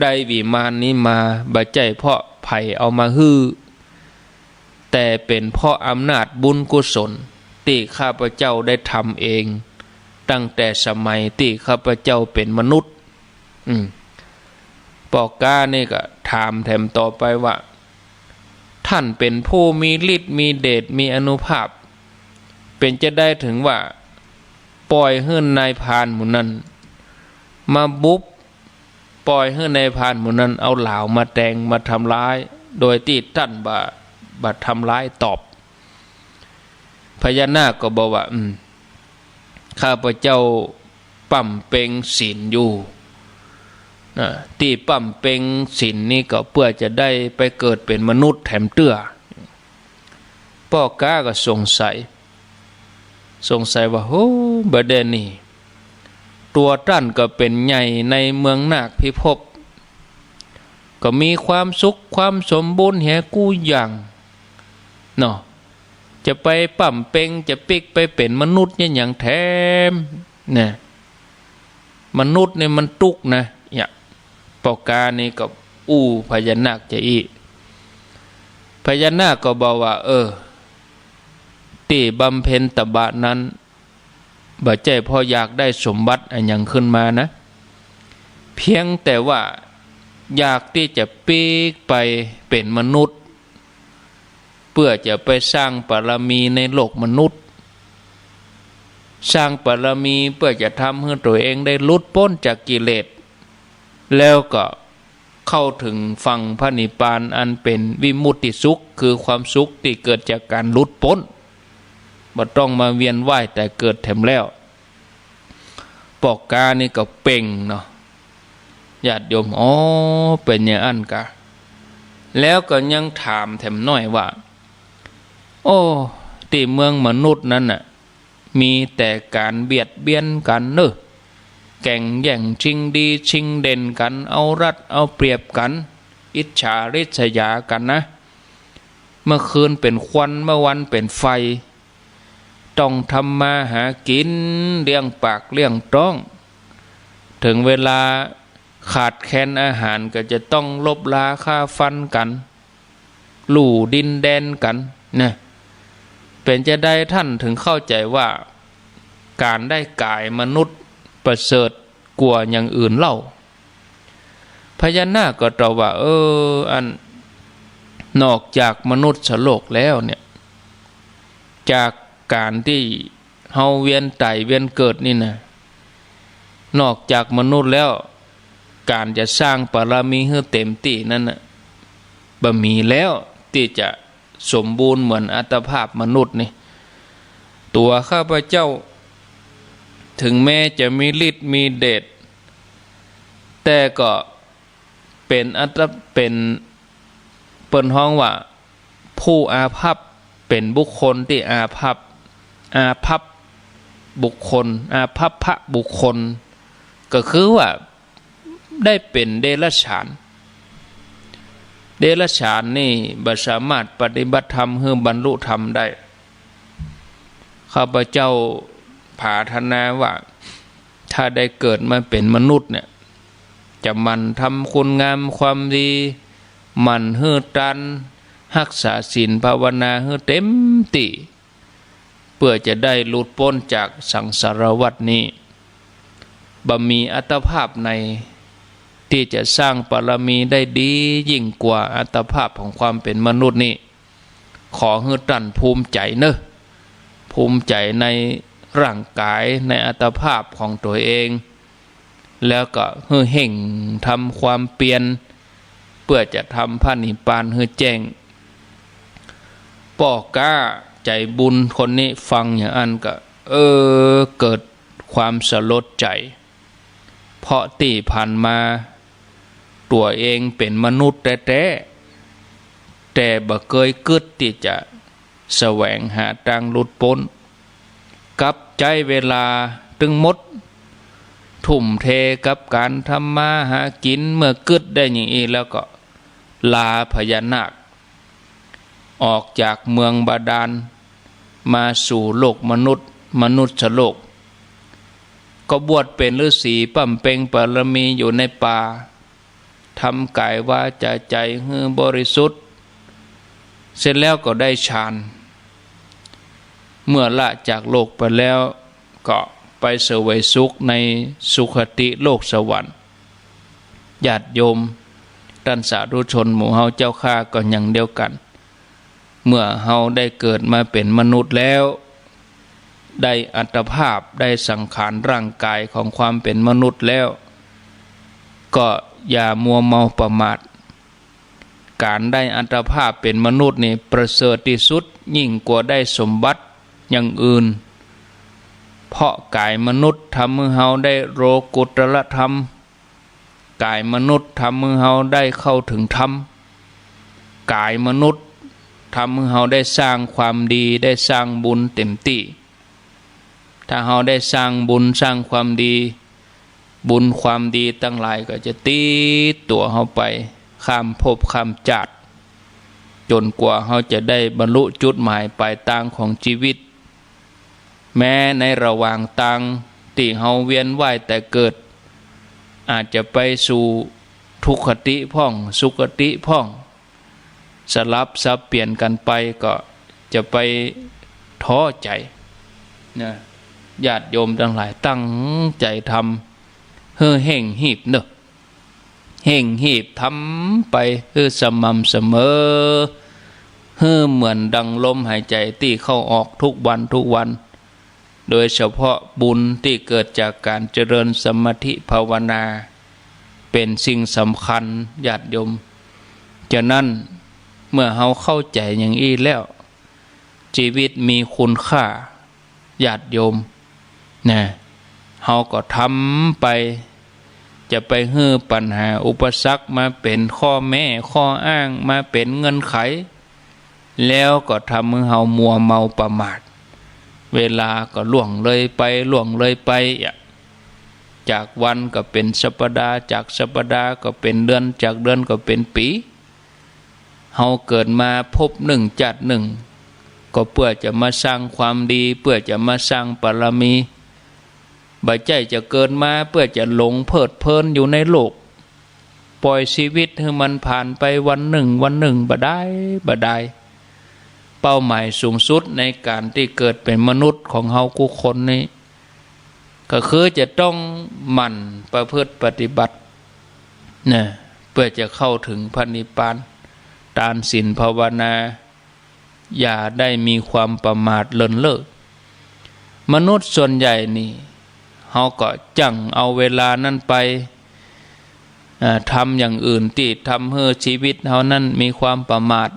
ได้วิมานนี้มา บ่ใจ้เพราะใผเอามาหื้อ แต่เป๋นเพราะอำนาจบุญกุศลตี้ข้าพเจ้าได้ทำเอง ตั้งแต่สมัยตี้ข้าพเจ้าเป๋นมนุษย์ อืม ป้อก๊านี่ก็ถามแถมต่อไปว่า ต้านเป๋นผู้มีฤทธิ์มีเดชมีอานุภาพ เป๋นจาใดเถิงว่า ป่อยหื้อนายพรานหมู่นั้นมาบุบ ป่อยหื้อนายพรานหมู่นั้นเอาหลาวมาแตงมาทำร้าย โดยตี้ต้านบ่ บ่ทำร้ายตอบ พญานาคก็บอกว่า อืม ข้าพเจ้าบำเพ็ญศีลอยู่ นะ ตี้บำเพ็ญศีลนี่ก็เปื้อจะได้ไปเกิดเป๋นมนุษย์แถมเตื้อ ป้อก๊าก็สงสัย สงสัยว่า โห บ่าเดี่ยวนี้ ตั๋วต้านก็เป๋นใหญ่ในเมืองนาคพิภพ ก็มีความสุขความสมบูรณ์แหกู้อย่าง เนาะ จะไปบำเพ็ญ จะปิ๊กไปเป๋นมนุษย์เนี่ยหยังแถม นะ มนุษย์เนี่ยมันตุ๊กข์นะ เนี่ย ป้อก๊านี่ก็อู้พญานาคจาอี้ พญานาคก็บอกว่า เออ ตี้บำเพ็ญตบะนั้น บ่ใจ้เพราะอยากได้สมบัติอะหยังขึ้นมานะ เพียงแต่ว่าอยากตี้จะปิ๊กไปเป๋นมนุษย์ เปื้อจะไปสร้างบารมีในโลกมนุษย์ สร้างบารมีเปื้อจะทำหื้อตั๋วเองได้หลุดป๊นจากกิเลส แล้วก็เข้าเถิงฝั่งพระนิพพานอันเป๋นวิมุตติสุข คือความสุขตี้เกิดจากก๋านหลุดป๊น บ่ต้องมาเวียนว่ายต๋ายเกิดแถมแล้ว ป้อก๊านี่ก็เป่งเนาะ ญาติโยม อ๋อ เป๋นอย่างอั้นกา แล้วก็ยังถามแถมหน้อยว่า โอ้ ตี้เมืองมนุษย์นั้นน่ะ มีแต่ก๋านเบียดเบียนกั๋นเนาะ แก่งแย่งชิงดีชิงเด่นกั๋น เอารัดเอาเปรียบกั๋น อิจฉาริษยากั๋นนะ เมื่อคืนเป๋นควัน เมื่อวันเป๋นไฟ ต้องทำมาหากิ๋น เลี้ยงปากเลี้ยงต๊อง เถิงเวลาขาดแคลนอาหารก็จะต้องลบลาฆ่าฟันกั๋น ลู่ดินแดนกั๋นนะ เป๋นจาใดต้านเถิงเข้าใจ๋ว่า ก๋านได้ก๋ายมนุษย์ประเสริฐกว่าอย่างอื่นเล่า พญานาคก็ตอบว่า เออ อัน นอกจากมนุษย์โลกแล้วเนี่ย จากก๋านตี้เฮาเวียนต๋ายเวียนเกิดนี่นะ นอกจากมนุษย์แล้ว ก๋านจะสร้างบารมีหื้อเต๋มตี้นั้นน่ะ บ่มีแล้วตี้จะสมบูรณ์เหมือนอัตภาพมนุษย์นี่ ตั๋วข้าพเจ้า เถิงแม้จะมีฤทธิ์มีเดช แต่ก็เป๋นอัต เป๋น เปิ้นฮ้องว่า ผู้อาภัพ เป๋นบุคคลตี้อาภัพ อาภัพบุคคล อาภัพพบุคคล ก็คือว่าได้เป๋นเดรัจฉาน เดรัจฉานนี่บ่สามารถปฏิบัติธรรมหื้อบรรลุธรรมได้ ข้าพเจ้าปรารถนาว่า ถ้าได้เกิดมาเป๋นมนุษย์เนี่ย จะหมั่นทำคุณงามความดี หมั่นหื้อตาน ฮักษาศีลภาวนาหื้อเต๋มตี้ เปื้อจะได้หลุดป๊นจากสังสารวัฏนี้ บ่มีอัตภาพไหนตี้จะสร้างบารมีได้ดียิ่งกว่าอัตภาพของความเป๋นมนุษย์นี้ ขอหื้อต้านภูมิใจ๋เนาะ ภูมิใจ๋ในร่างก๋าย ในอัตภาพของตั๋วเอง แล้วก็หื้อเฮ่งทำความเปียร เป ปื้อจะทำพระนิพพานหื้อแจ้ง ป้อก๊าใจ๋บุญคนนี้ฟังอย่างอั้นก็ เออ เกิดความสลดใจ๋ เพราะตี้ผ่านมาตั๋วเองเป๋นมนุษย์แต๊ๆ แต่บ่เกยกึ๊ดตี้จะแสวงหาตางหลุดป๊น กลับใจ๊เวลาตึงหมด ทุ่มเทกับก๋านทำมาหากิ๋น เมื่อกึ๊ดได้อย่างอี้แล้วก็ลาพญานาค ออกจากเมืองบาดาล มาสู่โลกมนุษย์ มนุษย์โลก ก็บวชเป๋นฤๅษีบำเพ็งบารมีอยู่ในป่า ทำก๋ายวาจาใจ๋หื้อบริสุทธิ์ เสร็จแล้วก็ได้ฌาน เมื่อละจากโลกไปแล้ว ก็ไปเสวยสุขในสุคติโลกสวรรค์ ญาติโยม ต้านสาธุชนหมู่เฮาเจ้าข้าก็อย่างเดียวกั๋น เมื่อเฮาได้เกิดมาเป๋นมนุษย์แล้ว ได้อัตภาพ ได้สังขารร่างกายของความเป๋นมนุษย์แล้ว ก็อย่ามัวเมาประมาท ก๋านได้อัตภาพเป๋นมนุษย์นี่ประเสริฐตี้สุด ยิ่งกว่าได้สมบัติอย่างอื่น เพราะก๋ายมนุษย์ทำหื้อเฮาได้โลกุตตรธรรม ก๋ายมนุษย์ทำหื้อเฮาได้เข้าถึงธรรม ก๋ายมนุษย์ทำหื้อเฮาได้สร้างความดี ได้สร้างบุญเต็มตี้ ถ้าเฮาได้สร้างบุญสร้างความดี บุญความดีตังหลายก็จะติดตั๋วเฮาไป ข้ามภพข้ามจาติ จ๋นกว่าเฮาจะได้บรรลุจุดหมายป๋ายตางของจีวิต แม้ในระหว่างตางตี้เฮาเวียนว่ายต๋ายเกิด อาจจะไปสู่ทุคติพ่อง สุคติพ่อง สลับสับเปลี่ยนกั๋นไป ก็จะไปท้อใจ๋นะ ญาติโยมตังหลายตั้งใจ๋ทำหื้อเฮ่งหีบเนาะ เฮ่งหีบทำไปหื้อสม่ำเสมอ หื้อเหมือนดังลมหายใจ๋ตี้เข้าออกทุกวันทุกวัน โดยเฉพาะบุญตี้เกิดจากก๋านเจริญสมาธิภาวนา เป๋นสิ่งสำคัญ ญาติโยม ฉะนั้นเมื่อเฮาเข้าใจ๋อย่างอี้แล้ว จีวิตมีคุณค่า ญาติโยม นะ เฮาก็ทำไป จะไปหื้อปัญหาอุปสรรคมาเป๋นข้อแม้ข้ออ้าง มาเป๋นเงื่อนไข แล้วก็ทำหื้อเฮามัวเมาประมาท เวลาก็ล่วงเลยไป ล่วงเลยไปอะ จากวันก็เป๋นสัปดาห์ จากสัปดาห์ก็เป๋นเดือน จากเดือนก็เป๋นปี๋ เฮาเกิดมาภพหนึ่งจาติหนึ่ง ก็เปื้อจะมาสร้างความดี เปื้อจะมาสร้างบารมี บ่ใจ้จะเกิดมาเปื้อจะหลงเพลิดเพลินอยู่ในโลก ป่อยจีวิตหื้อมันผ่านไปวันหนึ่งวันหนึ่งบ่ดายบ่ดาย เป้าหมายสูงสุดในก๋านตี้เกิดเป๋นมนุษย์ของเฮากู้คนนี้ ก็คือจะต้องหมั่นประพฤติปฏิบัตินะ เปื้อจะเข้าถึงพระนิพพาน ตานศีลภาวนา อย่าได้มีความประมาทเลินเล่อ มนุษย์ส่วนใหญ่นี่ เฮาก็จั่งเอาเวลานั้นไป อ่า ทำอย่างอื่นตี้ทำหื้อจีวิตเฮานั้นมีความประมาท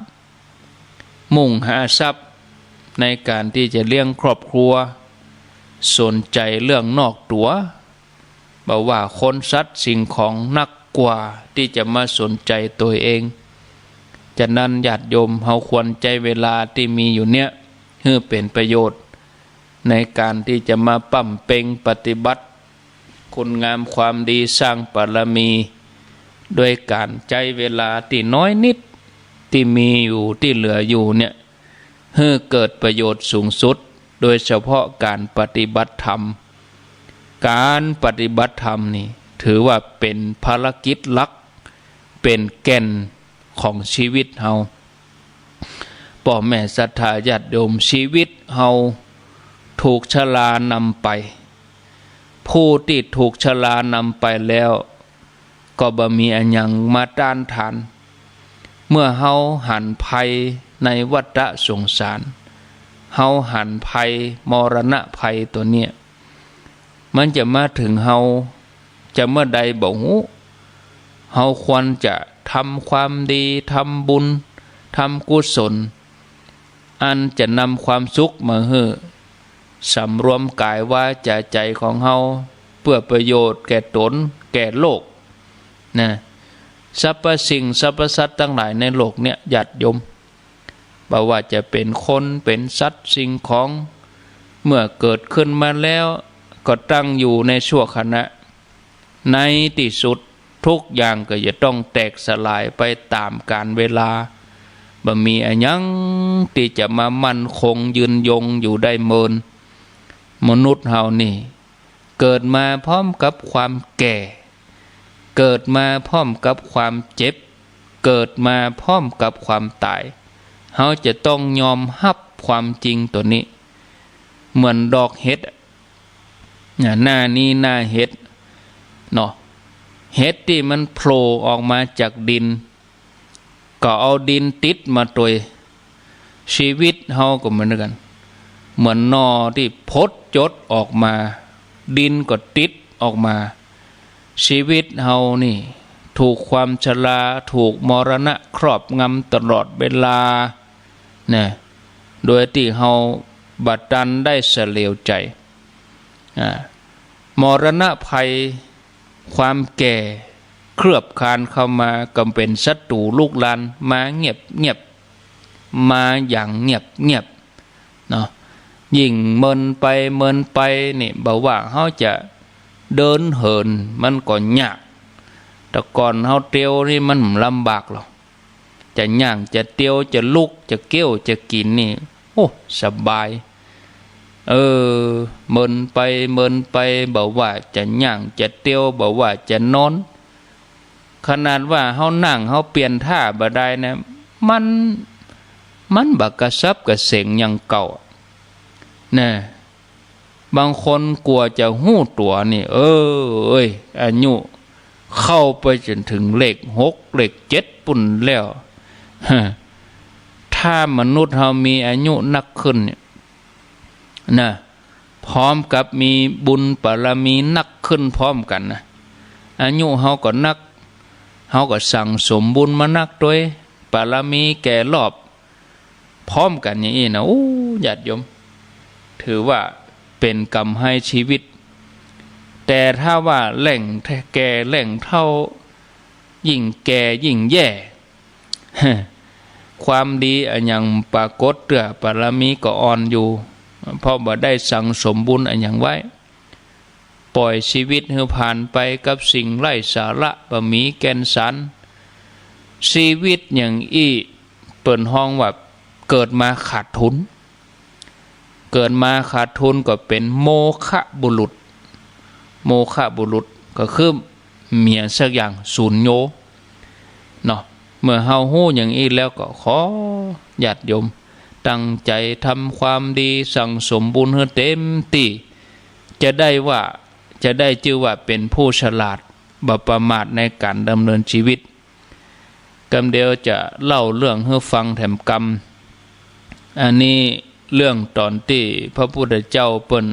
มุ่งหาทรัพย์ในก๋านตี้จะเลี้ยงครอบครัว สนใจ๋เรื่องนอกตั๋ว บ่ว่าคนสัตว์สิ่งของนักกว่าตี้จะมาสนใจ๋ตั๋วเอง ฉะนั้นญาติโยม เฮาควรใจ๊เวลาตี้มีอยู่เนี้ย หื้อเป๋นประโยชน์ ในก๋านตี้จะมาบำเพ็งปฏิบัติ คุณงามความดี สร้างบารมี โดยก๋านใจ๊เวลาตี้น้อยนิดตี้มีอยู่ ตี้เหลืออยู่เนี่ย หื้อเกิดประโยชน์สูงสุด โดยเฉพาะก๋านปฏิบัติธรรม ก๋านปฏิบัติธรรมนี่ถือว่าเป๋นภารกิจหลัก เป๋นแก่นของจีวิตเฮา ป้อแม่ศรัทธาญาติโยม จีวิตเฮาถูกชรานำไป ผู้ตี้ถูกชรานำไปแล้ว ก็บ่มีอะหยังมาต้านทาน เมื่อเฮาหันภัยในวัฏฏะสงสาร เฮาหันภัยมรณะภัยตั๋วเนี้ย มันจะมาเถิงเฮาจะเมื่อใดบ่ฮู้ เฮาควรจะ ทำความดี ทำบุญ ทำกุศล อันจะนำความสุขมาหื้อ สำรวมก๋ายวาจ๋าใจ๋ของเฮา เปื้อประโยชน์แก่ต๋น แก่โลก นะ สรรพสิ่งสรรพสัตว์ตังหลายในโลกเนี่ย ญาติโยม บ่ว่าจะเป๋นคน เป๋นสัตว์ สิ่งของ เมื่อเกิดขึ้นมาแล้ว ก็ตั้งอยู่ในชั่วขณะ ในตี้สุด ทุกอย่างก็จะต้องแตกสลายไปต๋ามกาลเวลา บ่มีอะหยังตี้จะมามั่นคงยืนยงอยู่ได้เมิน มนุษย์เฮานี่ เกิดมาพร้อมกับความแก่ เกิดมาพร้อมกับความเจ็บ เกิดมาพร้อมกับความต๋าย เฮาจะต้องยอมฮับความจริงตั๋วนี้ เหมือนดอกเห็ด เนี่ย หน้านี้หน้าเห็ด เนาะ เห็ดตี้มันโผล่ออกมาจากดิน ก็เอาดินติดมาตวย ชีวิตเฮาก็เหมือนกั๋น เหมือนหน่อตี้ผดจดออกมา ดินก็ติดออกมา ชีวิตเฮานี่ ถูกความชรา ถูกมรณะครอบงำตลอดเวลา นะ โดยตี้เฮาบ่ตันได้เสลียวใจ๋ อ่า มรณะภัย ความแก่เคลือบคลานเข้ามา ก็เป๋นศัตรู๋ลุกลาน มาเงียบๆ มาอย่างเงียบๆ เนาะ ยิ่งเมินไปเมินไปนี่ บ่ว่าเฮาจะเดินเหินมันก็ยาก แต่ก่อนเฮาเตียวนี่มันลำบากหรอก จะย่าง จะเตียว จะลุก จะเกี้ยว จะกิ๋นนี่ โอ้ สบาย เออ เมินไปเมินไป บ่ว่าจะย่าง จะเตียว บ่ว่าจะนอน ขนาดว่าเฮานั่ง เฮาเปลี่ยนท่าบ่ได้นะ มัน มันบ่กระฉับกระเฉงอย่างเก่า นะ บางคนกว่าจะฮู้ตั๋วนี่ เออ เอ้ย อายุเข้าไปจ๋นเถิงเลขหก เลขเจ็ด ปู้นแล้ว ฮะ ถ้ามนุษย์เฮามีอายุนักขึ้นเนี่ย นะ พร้อมกับมีบุญบารมีนักขึ้นพร้อมกั๋นนะ อายุเฮาก็นัก เฮาก็สั่งสมบุญมานักตวย บารมีแก่รอบ พร้อมกั๋นอย่างอี้นะ โอ้ ญาติโยม ถือว่าเป๋นก๋ำไฮชีวิต แต่ถ้าว่าแหล่งแก่แหล่งเฒ่า ยิ่งแก่ยิ่งแย่ ความดีอะหยังปรากฏเตื้อ บารมีก็อ่อนอยู่ เพราะบ่ได้สั่งสมบุญอะหยังไว้ ป่อยชีวิตหื้อผ่านไปกับสิ่งไร้สาระ บ่มีแก่นสาร ชีวิตอย่างอี้เปิ้นฮ้องว่าเกิดมาขาดทุน เกิดมาขาดทุนก็เป๋นโมฆะบุรุษ โมฆะบุรุษก็คือเมียสักอย่าง สูญโญ เนาะ เมื่อเฮาฮู้อย่างอี้แล้วก็ขอญาติโยมตั้งใจ๋ทำความดีสั่งสมบุญหื้อเต๋มตี้ จะได้ว่า จะได้จื้อว่าเป๋นผู้ฉลาด บ่ประมาทในก๋านดำเนินชีวิต กำเดียวจะเล่าเรื่องหื้อฟังแถมกำ อันนี้เรื่องต๋อนตี้พระพุทธเจ้าเปิ้น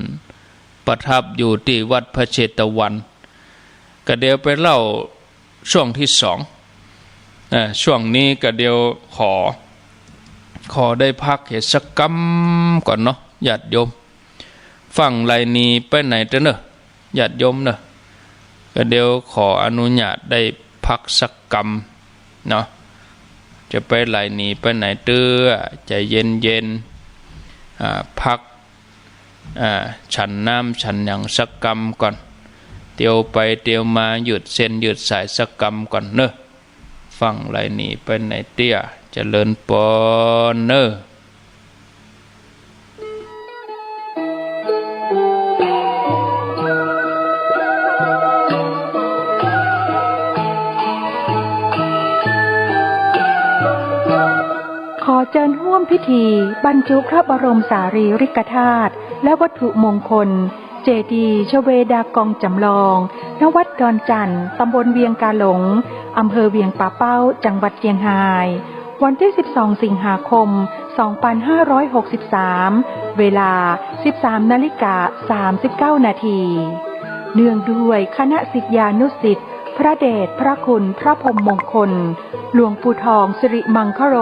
ประทับอยู่ตี้วัดพระเชตวัน กะเดียวไปเล่าช่วงตี้สอง เอ่อ ช่วงนี้กะเดียวขอ ขอได้พักเหียสักกำก่อนเนาะ ญาติโยม ฟั่งไหลหนีไปไหนเตื้อเน่อ ญาติโยมเน่อ กะเดียวขออนุญาตได้พักสักกำเนาะ จะไปไหลหนีไปไหนเตื้อ ใจ๋เย็นๆ อ่า พัก อ่า ฉันน้ำฉันหยังสักกำก่อน เตียวไปเตียวมายืดเส้นยืดสายสักกำก่อนเน่อ ฟั่งไหลหนีไปไหนเตื้อ เจริญปอนเน่อ ขอเจิญฮ่วมพิธีบรรจุพระบรมสารีริกธาตุและวัตถุมงคล เจดีย์ชเวดากองจำลอง ณ วัดดอนจั่น ตำบลเวียงกาหลง อำเภอเวียงป่าเป้า จังหวัดเจียงฮาย วันตี้สิบสอง สิงหาคม สองพันห้าร้อยหกสิบสาม เวลา สิบสาม นาฬิกา สามสิบเก้า นาที เนื่องด้วยคณะศิษยานุศิษย์ พระเดชพระคุณพระพรหมมงคล หลวงปู่ทอง สิริมังคโล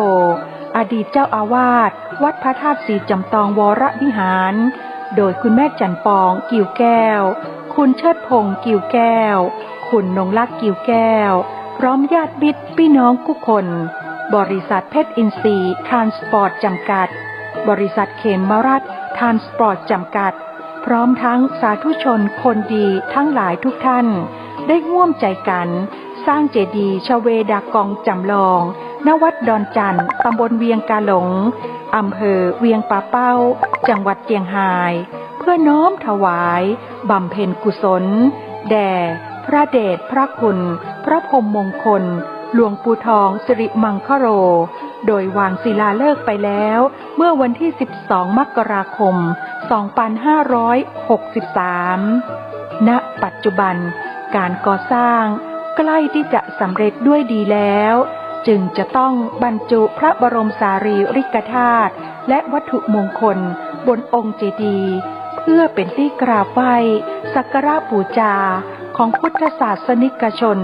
อดีตเจ้าอาวาสวัดพระธาตุศรีจำตองวรวิหาร โดยคุณแม่จันปอง กิ่วแก้ว คุณเชิดพงษ์ กิ่วแก้ว คุณนงลักษ์ กิ่วแก้ว พร้อมญาติมิตรพี่น้องกู้คน บริษัทเพชรอินทรีย์ทรานสปอร์ตจำกัด บริษัทเขมรัตน์ทรานสปอร์ตจำกัด พร้อมทั้งสาธุชนคนดีทั้งหลายทุกท่าน ได้ฮ่วมใจ๋กั๋นสร้างเจดีย์ชเวดากองจำลอง ณ วัดดอนจั่น ตำบลเวียงกาหลง อำเภอเวียงป่าเป้า จังหวัดเจียงฮาย เพื่อน้อมถวายบำเพ็ญกุศล แด่พระเดชพระคุณพระพรหมมงคล หลวงปู่ทอง สิริมังคโล โดยวางศิลาฤกษ์ไปแล้ว เมื่อวันที่ สิบสอง มกราคม สองพันห้าร้อยหกสิบสาม ณ ปัจจุบันก๋านก่อสร้างใก้ตี้จะสำเร็จด้วยดีแล้ว จึงจะต้องบรรจุพระบรมสารีริกธาตุและวัตถุมงคลบนองค์เจดีย์ เพื่อเป๋นตี้กราบไหว้สักการะปู๋จาของพุทธศาสนิกชน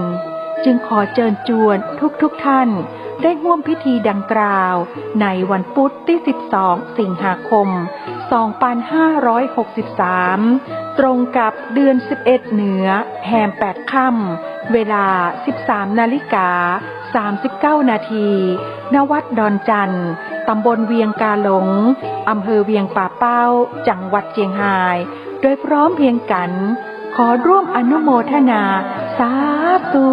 จึงขอเจิญจวนทุกๆ ท่าน ได้ฮ่วมพิธีดังกล่าว ในวันพุธตี้ สิบสอง สิงหาคม สองพันห้าร้อยหกสิบสาม ตรงกับเดือน สิบเอ็ด เหนือ แฮม แปด ค่ำ เวลา สิบสาม นาฬิกา สามสิบเก้า นาที ณ วัดดอนจั่น ตำบลเวียงกาหลง อำเภอเวียงป่าเป้า จังหวัดเจียงฮาย โดยพร้อมเพรียงกั๋น ขอร่วมอนุโมทนา สาธุ